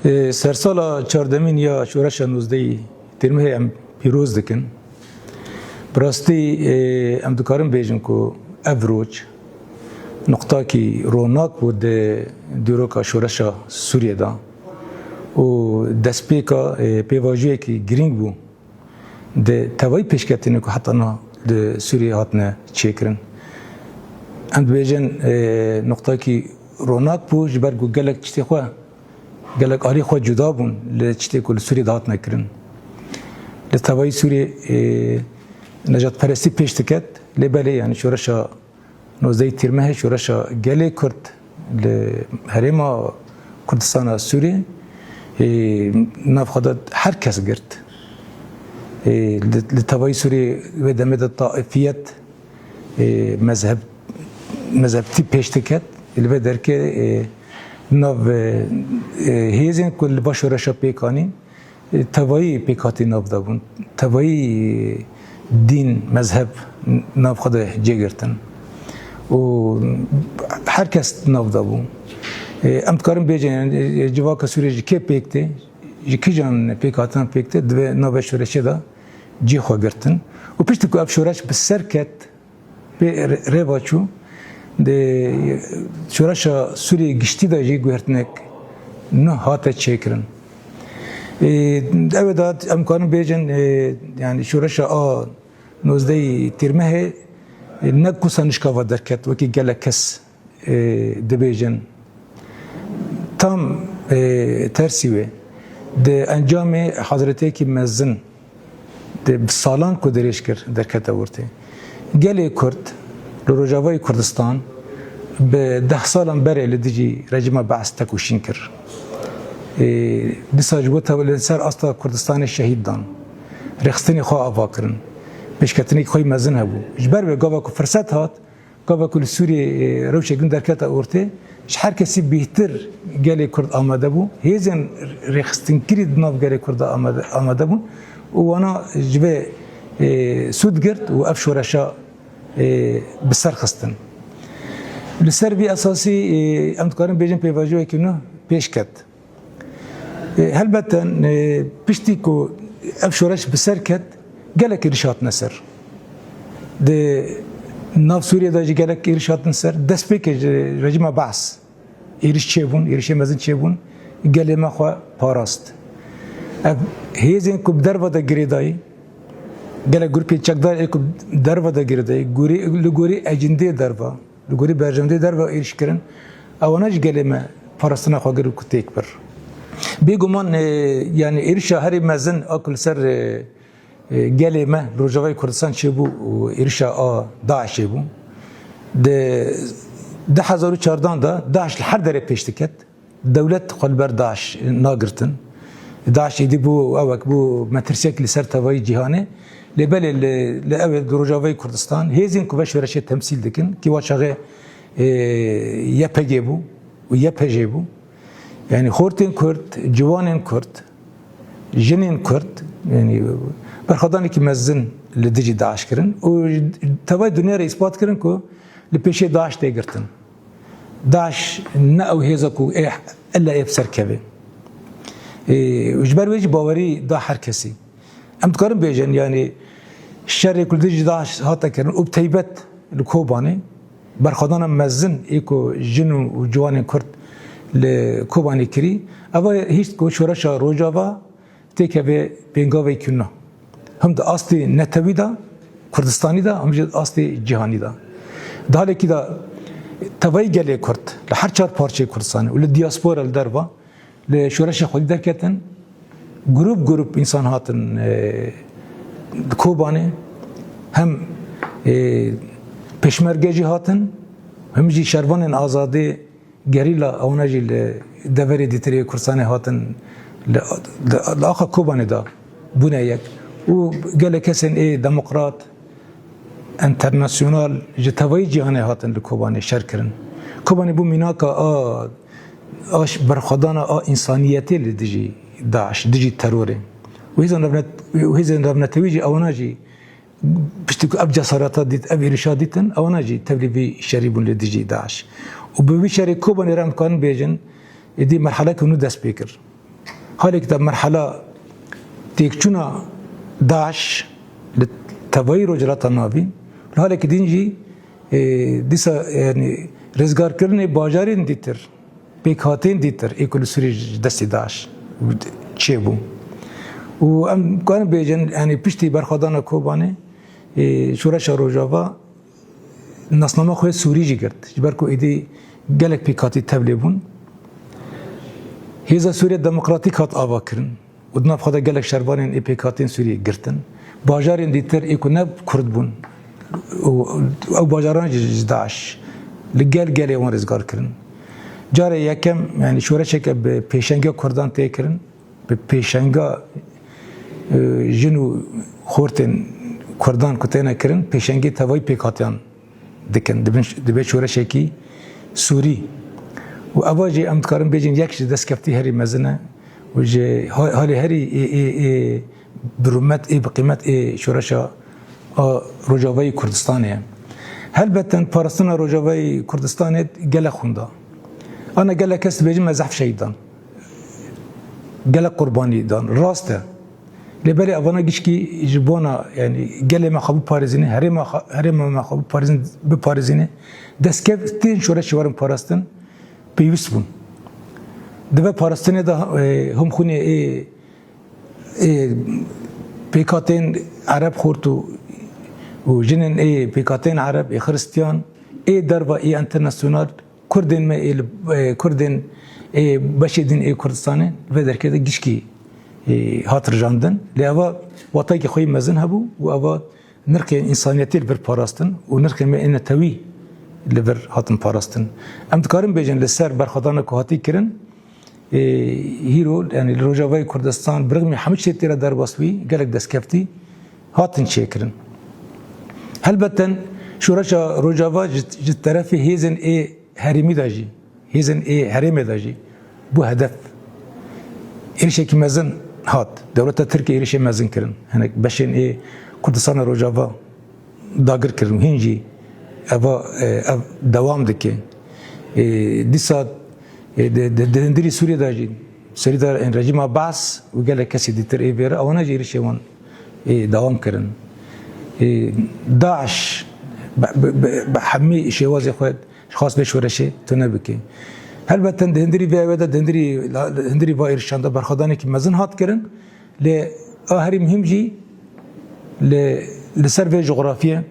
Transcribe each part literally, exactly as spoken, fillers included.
Ê, sersala çardemîn ya Şoreşa nozdehî Tîrmehê em pîroz dikin. Bi rastî, ê, em dikarin bêjin ku ev roj nuqtakî ronak bû di dîroka şoreşa Sûriyê de û destpêka, ê, pêvajoyekî girîng bû di tevayî pêşketinê ku heta niha di Sûriyê hatine çêkirin. Em dibêjin, ê, nuqtakî ronak bû, ji ber ku gelek tiştê xwe, gelek alî xwe cuda bûn li tiştê ku li Sûriyê de hatine kirin. Li tevayî Sûriyê, ê, nejadperestî pêş diket, lê belê, yanî şoreşa nozdehî Tîrmehê, şoreşa gelê Kurd li herêma Kurdistana Sûriyê, ê, nav xwe de her kes girt. Ê, li, li tevayî Sûriyê wê demê de taifiyet, ê, mezheb, mezhebtî pêş diket. Li vê derkê, ê, nav, ê, ê, hêzên ku li va şoreşa pêk anîn, tevayî pêkhatî nav de bûn. Tevayî dîn, mezheb nav xwe de cê girtin. Û her kes nav de bû. Ê, em dikarin bêjin, yanî, ê, civaka Sûriyê ji kê pêk tê, ji kîjan pêkhatina pêk tê, divê navê şoreşê de cê xwe girtin. Û piştî ku ev şoreş bi ser ket, pê rê-, rê ve çû. Di şoreşa Sûriyê giştî de jî guhertinek nuh hate çêkirin. Ê, ew ê de em karin bêjin, ê, yanî şoreşa a nozdehî Tîrmehê, ê, ne kusa nişka ve derket, wekî gelek kes, ê, dibêjin. Tam, ê, tersî wê. Di encamê hazretiyekî mezin, di, bi salan ku dirêj kir, derkete ortê. Gelê Kurd li Rojavayê Kurdistan bi deh salan berê li dijî rejîma Beas tekoşîn kir. Ê, dîsa ji bo tev-, li ser asta Kurdistanê şehîd dan. Rêxistinê xwe ava kirin. Pêşketinekî xwe yî mezin hebû. Ji ber wê gava ku firset hat, gava ku li Sûriyê, e, rewşek din derkete ortê, ji her kesî bêhtir gelê Kurd amade bû. Hêzên rêxistinkirî di nav gelê Kurd de amade, amade bûn û wana ji vê, e, sûd girt û ev şoreşa, e, bi ser xistin. Li ser vî esasî, e, em dikarin bêjin pêvajoyekî nû pêş ket. E, helbete, e, piştî ku ev şoreş bi ser ket, gelek êriş hatine ser. Di nav Sûriyê de jî gelek êriş hatin ser. Destpêkê ji rejîma Beas êriş çêbûn, êrişê mezin çêbûn, gelê me xwe parast. Ev hêzên ku bi derve de girêdayî, gelek grûpên çekdar ê ku bi derve de girêdayî, gorî, li gorî ecindê derve, li gorî berjewendê derve êriş kirin, ewana jî gelê me parastina xwe kir û ku têk bir. Bêguman, e, yanî êrişa herî mezin a ku li ser, e, e, gelê me li Rojavayê Kurdistan çêbû û êrişa a DAIŞê bû. Di du hezar û çardan de DAIŞ li her derê pêş diket. Dewlet xwe li ber DAIŞ nagirtin. DAIŞ êdî bû ewek bû metirsiyek li ser tevayî cîhanê. Lê belê li, li ew ê di Rojavayê Kurdistan hêzên ku ve şoreşê temsîl dikin, kî wa çaxê, e, Y P G bû û Y P J bû. Yanî xortên Kurd, ciwanên Kurd, jinên Kurd, yanî berxwedanekî mezin li dijî DAIŞ kirin û tevayî dinya re îspat kirin ku li pêşê DAIŞ tê girtin. DAIŞ ne ew hêza ku ê, illa ê bi ser keve. Ê, ji ber wê jî bawerî da her kesî. Em dikarin bêjin, yanî şerê ku li dijî DAIŞ hate kirin û bi teybet li Kobanê, berxwedana mezin ê ku jin û ciwanên Kurd li Kobanê kirî, eva hişt ku şoreşa Rojava têkeve pêngavê kîna. Him di astê netewî de, Kurdistanî de, him jî di astê cîhanî de. Di halekî de tevayî gelê Kurd li her çar parçeyê Kurdistanê û li diaspora li derva, li şoreşê xwedî derketin, grûp grûp însan hatin, e, Kobanê, hem, e, pêşmerge jî hatin, hem jî şervanên azadî, gerîla, ewana jî li deverê dîtirê Kurdistanê hatin, li, li, li axa Kobanê de bûne yek. Û gelek kesên ê demokrat, enternasyonal ji tevayî cîhanê hatin li Kobanê şer kirin. Kobanê bû mînaka a, a ş-, berxwedana a însaniyetê li dijî DAIŞ, dijî terorê. Û hêzên revnet-, û hêzên revnetewî jî ewana jî piştî ku ev cesareta dît, ev êrişa dîtin, ewana jî tevlî vî şerî bûn li dijî DAIŞ. Û bi vî şerê Kobanê re em dikarin bêjin, êdî merheleke nû dest pê kir. Halekî de merhela têkçûna DAIŞ li tevayî Rojhilata Navîn, li halekî din jî, e, dîsa, yanî, rizgarkirinê bajarên dîtir, pêkhatên dîtir ê ku li Sûriyê ji destê DAIŞ çêbû. Û em karin bêjin, yanî, piştî berxwedana Kobanê, e, Şoreşa Rojava nasnama xwe Sûrî jî girt. Ji ber ku êdî gelek pêkhatî tevlê bûn. Hêza Sûriya Demokratîk hat avakirin û di nav xwe de gelek şervanên ê pêkhatên Sûriyê girtin. Bajarên dîtir ê ku ne Kurd bûn û ew bajaran jî ji DAIŞ li gel gelê wan rizgar kirin. Carê yekem, yanî, şoreşeke bi pêşengiya Kurdan tê kirin. Bi pêşenga, e, jin û xortên Kurdan ku têne kirin, pêşengê tevayî pêkhatiyan dikin. Dibin, dibe şoreşekî Sûrî. Û eva jî em dikarin bêjin yek ji destkeftî herî mezin e. Û ji ha-, halê herî ê, ê, ê bi rûmet, ê bi qîmet ê şoreşa a Rojavayê Kurdistanê ye. Helbet parastina Rojavayê Kurdistanê gelek xwenda. Ana gelek kes dibêjin me zehf şehîd dan. Gelek qurbanî dan. Rast e. Lê belê evana gişkî ji bona, yanî, gelê me xwe biparêzîne, herêma xwe, herêma me xwe biparêzin-, biparêzîne, destkeftên şoreşê werin parastin pêwîst bûn. Di vê parastinê de, e, him xwînê ê, ê pêkhatên Ereb xort û, û jinên ê pêkhatên Ereb, ê Xiristiyan, ê derva, ê enternasyonal, Kurdên me ê li, e, Kurdên ê beşê din ê Kurdistanê li vê derkê de gişkî, e, hat rijandin. Lê eva watayekî xwe yî mezin hebû û eva nirxê însaniyetê li vir parastin û nirxê me ê netewî li vir hatin parastin. Em dikarin bêjin li ser berxwedana ku hatî kirin, e, hîro, yanî li Rojavayê Kurdistan, bi rixmî hemû tiştê tê re derbas bûyî, gelek destkeftî hatin çêkirin. Helbeten şoreşa Rojava ji, ji terefê hêzên ê herêmî de jî, hêzên ê herêmê de jî bû hedef. Êrişekî mezin hat. Dewleta Tirkiyê êrişê mezin kirin. Hinek beşên ê Kurdistana Rojava dagir kirin. Hîn jî eva, e, ev dewam dike. E, dîsa, e, di, di, di hundirî Sûriyê de jî, serî de, e, rejîma Baas û gelek kesî dîtir ê vê re, ewana jî êrişê wan, e, dewam kirin. E, DAIŞ bi, bi, bi, bi hemî şêwazê xwe xwest vê şoreşê tune bike. Helbeten di hundirî vê ew de, di hundirî, hundirî va êrişan de berxwedanekî mezin hat kirin. Lê a herî muhîm jî li, li ser vê coxrafiyê,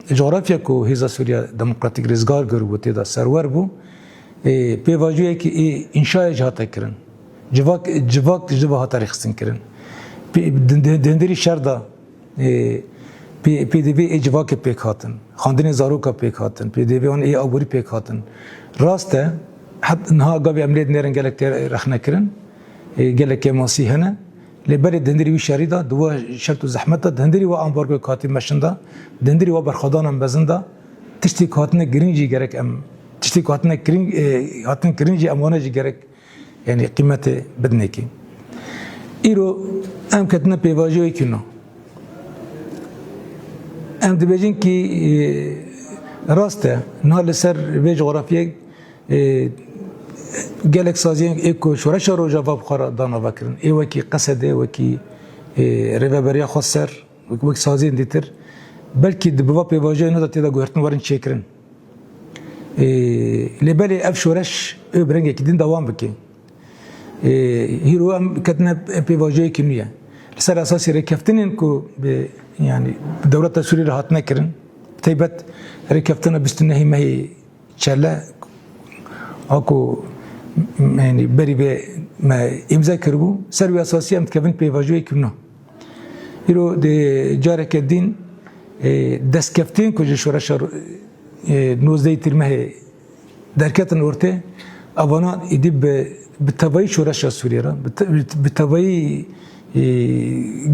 coxrafiya ku Hêza Sûriya Demokratîk rizgar kir û tê de serwer bû, ê, pêvajoyekî ê înşayê jî hate kirin. Civak, civak ji va hate rêxistin kirin. Pê, di, di, di hundirî şer de, ê, pê, pêdivê ê civakê pêk hatin. Xwendinê zaroka pêk hatin. Pêdivê wan ê aborî pêk hatin. Rast e, het niha gavê em lê dinêrin gelek tê rexne kirin. Ê, gelek kêmasî hene. Lê belê di hundirî wî şerî de, di we şert û zehmet de, di hundirî we ambargoyê hatî meşin de, di hundirî we berxwedana mezin de, tiştê ku hatine girîng jî gerek em, tiştê ku hatine girîng, e, hatin kirin jî em wana jî gerek, yanî qîmetê bidinekî. Îro em ketine pêvajoyekî nû. Em dibêjin kî, e, rast e, niha li ser vê coxrafiyê Ê, gelek saziyên ê ku Şoreşa Rojava bi xwe re dana vekirin, ê wekî Qesedê, wekî, ê, Rêveberiya Xweser, wek, wek saziyên dîtir, belkî di bi va pêvajoyê nû de tê de guhertin werin çêkirin. Ê, lê belê ev şoreş ê bi rengekî din dewam bike. Ê, hîro em ketine pêvajoyekî nû ye. Li ser esasî rêkeftinên ku bi, yanî, bi dewleta Sûriyê re hatine kirin, bi taybet rêkeftina bîst û nehê mehê Çele, a ku, yanî, berî vê me îmze kiribû, ser wî esasî em dikevin pêvajoyekî nû. Îro di careke din, e, destkeftên ku ji şoreşa, e, nozdehê Tîrmehê derketin ortê, evana êdî bi, bi tevayî şoreşa Sûriyê re, bi te-, bi tevayî, e,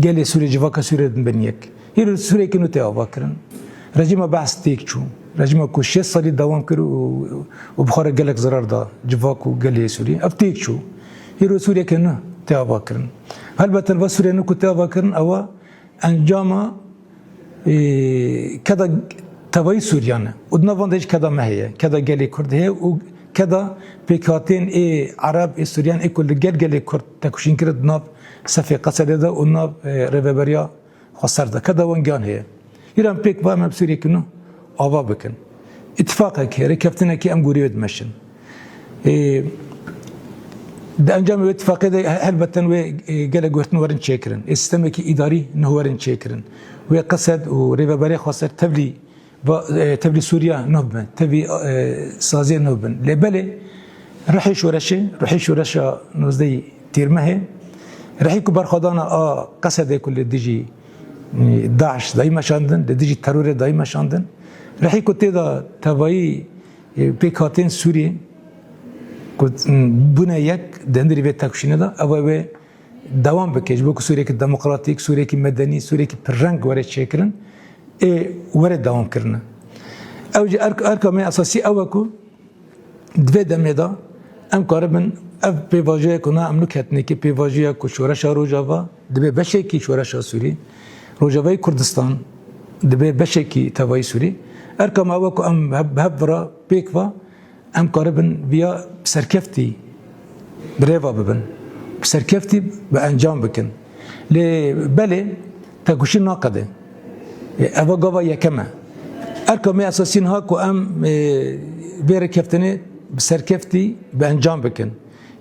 gelê Sûriyê, civaka Sûriyê re dibin yek. Hîro Sûriyekî nû tê avakirin. Rejîma Baas têk çû. Rejîma ku şêst salî dewam kir û, û bi xwe re gelek zirar da civak û gelê Sûriyê. Ev têk çû. Hîro Sûriyeke nû tê avakirin. Helbet li va Sûriye nû ku tê avakirin, ewa encama, e, keda tevayî Sûriyan e. Û di nav van de jî keda me heye. Keda gelê Kurd heye û Keda pêkhatên ê Ereb, ê Suryan, ê ku li gel gelê Kurd tekoşîn kirin di nav sefê Qesedê de û nav, e, rêveberiya xweser de. Keda wan giyan heye. Hîra em pêk ve em, em Sûriyekî nû ava bikin. Îtifaqekî, rêkeftinekî em gorî wê dimeşin. E, di encamê wê îtifaqê de he-, helbeten wê, e, gelek guhertin werin çêkirin. Ê sîstemekî îdarî nû werin çêkirin. Wê Qesed û rêveberê xweser tevlî va-, e, tevlî Sûriya nû bin, tevî, e, saziyê nû bin. Lê belê rihê şoreşê, rihê şoreşa nozdehî Tîrmehê, rihî ku berxwedana a Qesedê ku li dijî, e, DAIŞ dayî meşandin, li dijî terorê dayî meşandin, rihî ku tê de tevayî, e, pêkhatên Sûrî ku, e, bûne yek di hundirî vê tekoşînê de, ew ê wê dewam bike, ji bo ku Sûriyekî demokratîk, Sûriyekî medenî, Sûriyekî pirreng were çêkirin, ê were dewam kirine. Ew jî erk-, erka me esasî ew e ku di vê demê de em karibin ev pêvajoyê ku na em nû ketinekî pêvajoya ku şoreşa Rojava dibe beşekî şoreşa Sûrî, Rojavayê Kurdistan dibe beşekî tevayî Sûrî. Erka me ew e ku em hev-, bi hev re pêk ve em karibin viya bi serkeftî bi rêva bibin, bi serkeftî bi encam bikin. Lê belê tekoşîn naqede. Eva gava yekem e. Erka me esasî niha ku em, e, vê rêkeftinê bi serkeftî bi encam bikin.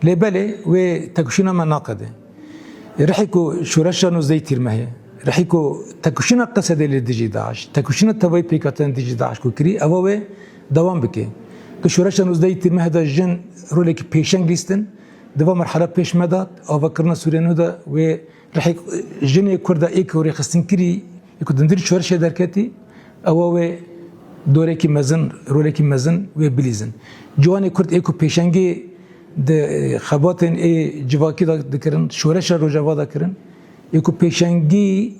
Lê belê wê tekoşîna me naqede. Rihî ku şoreşa nozdehî Tîrmehê, rihî ku tekoşîna Qesedê li dijî DAIŞ, tekoşîna tevayî pêkhatin dijî DAIŞ ku kirî, eva wê dewam bike. Ku şoreşa nozdehî Tîrmehê de jin rolekî pêşeng lîstin, di va merhela pêş me de, avakirina Sûriya nû de wê rihê jinê Kurda ê ku rêxistinkirî, ê ku di hundirî şoreşê derketî, ewa wê dorekî mezin, rolekî mezin wê bilîzin. Ciwanê Kurd ê ku pêşengî di, e, xebatên ê civakî de dikirin, şoreşa Rojava de kirin, ê ku pêşengî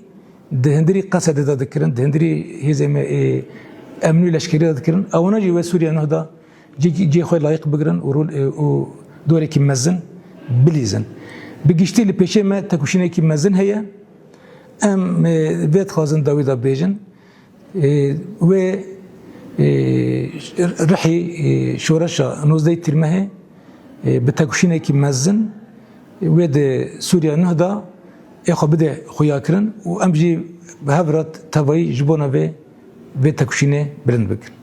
di hundirî Qesedê de dikirin, di hundirî hêzê me ê emnî û leşkerî de dikirin, ewana jî wê Sûriya nû de cî, cî xwe layiq bigirin û rol, e, û dorekî mezin bilîzin. Bi giştî li pêşê me tekoşînekî mezin heye. Em, e, vê dixwazin dawî de bêjin. E, wê, e, rihî, e, şoreşa nozdehî Tîrmehê, e, bi tekoşînekî mezin wê di Sûriya nû de ê xwe bide xuyakirin û em jî bi hev re tevayî ji bona vê, vê tekoşînê bilind bikin.